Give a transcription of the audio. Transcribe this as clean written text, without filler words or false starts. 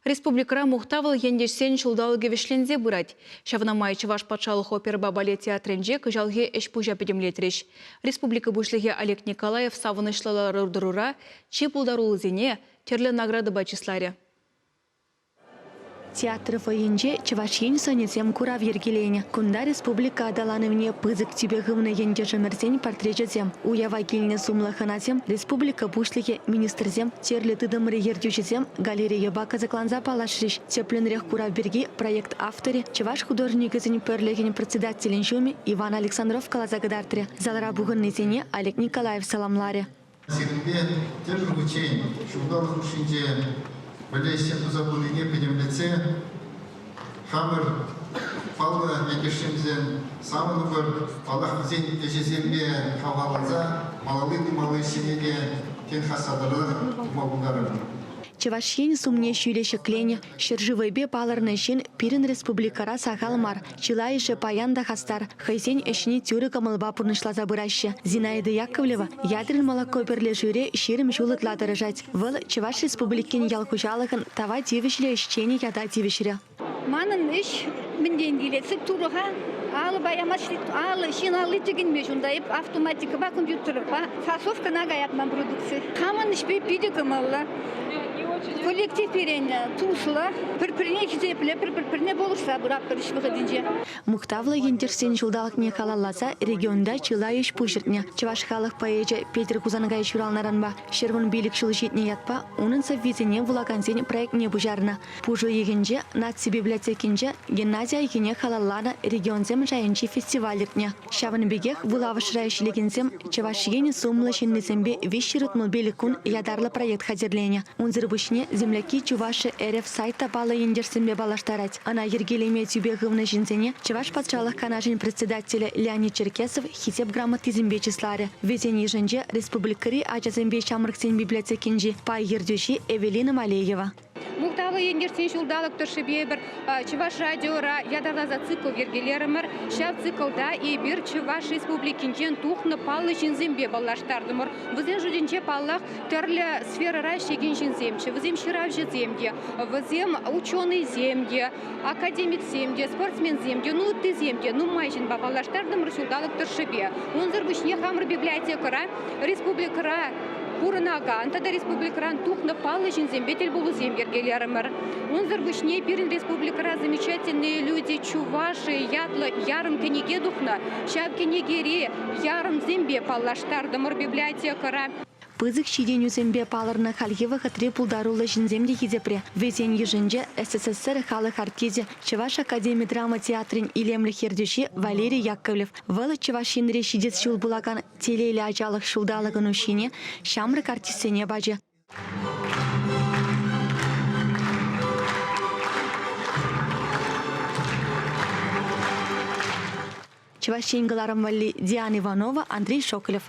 Республикӑра мухтавлӑ ентешсен ҫулталӑкӗ вӗҫленсе пырать. Ҫавна май Чӑваш патшалӑх оперӑпа балет театрӗнче кӑҫалхи ӗҫ-пуҫа пӗтӗмлетрӗҫ. Республика Пуҫлӑхӗ Олег Николаев савӑнӑҫлӑ лару-тӑрура чи пултаруллисене тӗрлӗ наградӑпа чысларӗ. Театр фойинче Чӑваш Ен сӑнӗсем курав йӗркеленӗ. Кунта республика аталанӑвне пысӑк тӳпе хывнӑ ентешӗмӗрсен портречӗсем. Уява килнӗ сумлӑ хӑнасем, республика Пуҫлӑхӗ, министрсем, тӗрлӗ тытӑмри ертӳҫӗсем галерейӑпа кӑсӑкланса паллашрӗҫ. Тӗплӗнрех курав пирки проект авторӗ, чӑваш художникӗсен пӗрлӗхӗн председателӗн ҫумӗ Иван Александров каласа кӑтартрӗ. Залра пухӑннисене Олег Николаев саламларӗ. Сирӗнпе тепӗр хутчен ҫулталӑк хушшинче мӗнле ӗҫсем туса пынине пӗтӗмлетсе хамӑр паллӑ ентешсемсем савӑнӑпӑр, паллах, вӗсен ӗҫӗсемпе хавхаланса малалли тумалли ӗҫсене те тен хастарлӑх тума пултарӑпӑр. Чӑваш Ен сумне ҫӳле ҫӗкленӗ, ҫӗршывӗпе палӑрнӑ ҫын пирӗн республикӑра сахал мар. Чылайӑшӗ паян та хастар, хӑйсен ӗҫне тӳрӗ кӑмӑлпа пурнӑҫласа пыраҫҫӗ. Зинаида Яковлева Ядрин молоко пӗрлешӳре 20 ҫул ытла тӑрӑшать. Вӑл Чӑваш Республикин ял хуҫалӑхӑн тава тивӗҫлӗ ӗҫченӗ ята тивӗҫрӗ. Манӑн ӗҫ мӗнтен килет? Сӗт турӑха алӑпа ямасть, алӑ, ҫын алли тӗкӗнмест унта. Эп автоматикӑпа, компьютерпа фасовкӑна каять ман продукци. Хамӑн ӗҫпе питӗ кӑмӑллӑ. Коллектив пирӗн туслӑ, пӗр-пӗрне хисеплӗ, пӗр-пӗрне пулӑшса пыратпӑр ӗҫ вӑхӑтӗнче. Мухтавлӑ ентешсен ҫулталӑкне халалласа регионта чылай ӗҫ пуҫ иртнӗ. Чӑваш халӑх поэчӗ Петӗр Хусанкай ҫуралнӑранпа 115 ҫул ҫитнӗ ятпа унӑн сӑввисене вулакансен проектне пуҫарнӑ. Пуш уйӑхӗнче Наци библиотекинче Геннадий Айхине халалланӑ регионсем шайӗнчи фестиваль иртнӗ. Ҫавӑн пекех вулавӑшра ӗҫлекенсем Чӑваш Ен сумлӑ ҫыннисемпе 365 кун ятарлӑ проект хатӗрленӗ. Унсӑр пуҫне Земляки Чуваши РФ сайт та паллӑ ентешсемпе паллаштарать. Ӑна йӗркелеме тӳпе хывнӑ ҫынсене Чӑваш Патшалӑх Канашӗн председателӗ Леонид Черкесов Хисеп грамотисемпе чысларӗ. Вӗсен йышӗнче республикӑри ачасемпе ҫамрӑксен библиотекинчи пай ертӳҫи Эвелина Малеева. Мухтавлӑ ентешсен ҫулталӑк тӑршшӗпе эпир Чӑваш радиора ятарласа цикл йӗркелерӗмӗр. Ҫав циклта эпир Чӑваш Республикинчен тухнӑ паллӑ ҫынсемпе паллаштартӑмӑр. Вӗсен шутӗнче, паллах, тӗрлӗ сферӑра ӗҫлекен ҫынсемччӗ. Вӗсем ҫыравҫӑсем те, вӗсем ученӑйсем те, академиксем те, спортсменсем те, ну ыттисем те нумай ҫынпа паллаштартӑмӑр ҫулталӑк тӑршшӗпе. Унсӑр пуҫне хамӑр библиотекӑра республикӑра пурӑнакан тата республикӑран тухнӑ паллӑ ҫынсемпе тӗл пулусем йӗркелерӗмӗр. Унсӑр пуҫне пирӗн республикӑра «Замечательные люди Чувашии» ятлӑ ярӑм кӗнеке тухнӑ. Ҫав кӗнекере ярӑмсемпе паллаштартӑмӑр библиотекӑра. Пысӑк ҫитӗнӳсемпе палӑрнӑ хальхи вӑхӑтри пултаруллӑ ҫынсем те хисепре. Вӗсен йышӗнче СССР халӑх артисчӗ, Чӑваш академи драма театрӗн илемлӗх ертӳҫи Валерий Яковлев. Вӑл Чӑваш Енре ҫитес ҫул пулакан Телейлӗ ачалӑх ҫулталӑкӑн уҫҫине ҫамрӑк артистсене пачӗ. Чӑваш Ен кӑларӑм валли Диана Иванова, Андрей Шоколев.